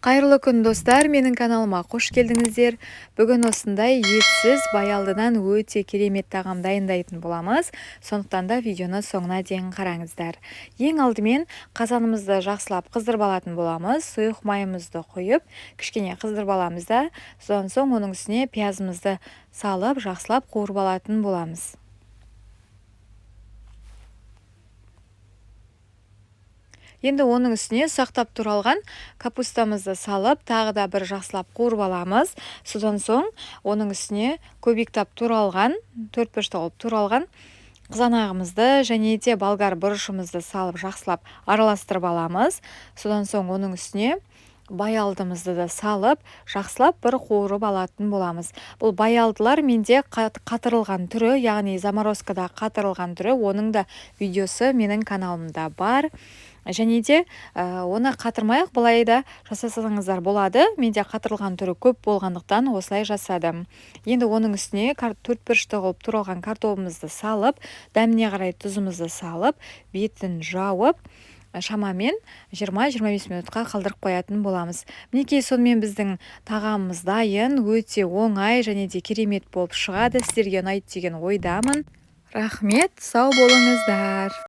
Қайырлы күн, достар! Менің каналыма қош келдіңіздер. Бүгін осындай етсіз баялдыдан өте керемет тағам дайындайтын боламыз. Сондықтан да видеоны соңына дейін қараңыздар. Ең алдымен қазанымызды жақсылап қыздырып алатын боламыз. Сұйық майымызды құйып, кішкене қыздырып аламыз да, содан соң оның үстіне пиязымызды салып, жақсылап қуырып алатын боламыз. Енді оның үстіне ұсақтап туралған капустамызды салып, тағы да бір жақсылап қуырып аламыз. Содан соң оның үстіне көбиктап туралған, төрт бұрышты қылып туралған қызанағымызды және де болгар бұрышымызды салып, жақсылап араластырып аламыз. Содан соң оның үстіне баялдымызды да салып, жақсылап бір қуырып алатын боламыз. Бұл баялдылар менде қатырылған түрі, яғни заморозкада қатырылған түрі, оның да видеосы менің каналымда бар. Және де оны қатырмай ақ былай да жасасаңыздар болады. Менде қатырылған түрі көп болғандықтан осылай жасадым. Енді оның үстіне төрт бұрышты қылып туралған картобымызды салып, дәміне қарай тұзымызды салып, бетін жауып, шамамен 20-25 минутқа қалдырып қоятын боламыз. Мінекей, сонымен біздің тағамымыз дайын, өте оңай және де керемет болып шығады. Сіздерге ұнайды деген ойдамын. Рахмет, сау болыңыздар.